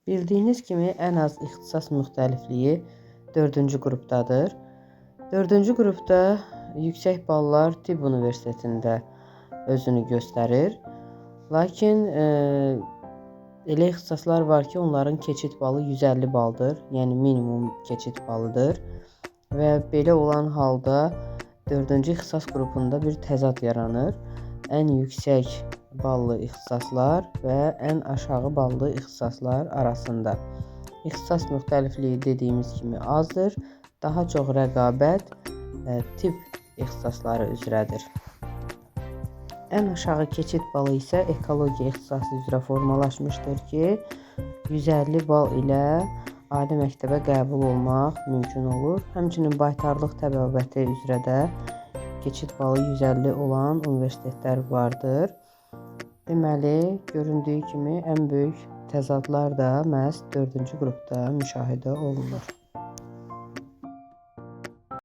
Bildiyiniz kimi ən az ixtisas müxtəlifliyi 4-cü qrupdadır. 4-cü qrupda yüksək ballar Tibb Universitetində özünü göstərir. Lakin elə ixtisaslar var ki, onların keçid balı 150 baldır, yəni minimum keçid balıdır. Və belə olan halda 4-cü ixtisas qrupunda bir təzad yaranır. Ən yüksək ballı ixtisaslar və ən aşağı ballı ixtisaslar arasında. İxtisas müxtəlifliyi dediyimiz kimi azdır. Daha çox rəqabət tibb ixtisasları üzrədir. Ən aşağı keçid balı isə ekologiya ixtisası üzrə formalaşmışdır ki, 150 bal ilə ali məktəbə qəbul olmaq mümkün olur. Həmçinin baytarlıq təbabəti üzrə də keçid balı 150 olan universitetlər vardır. Deməli, göründüyü kimi ən böyük təzadlar da məhz 4-cü qrupda müşahidə olunur.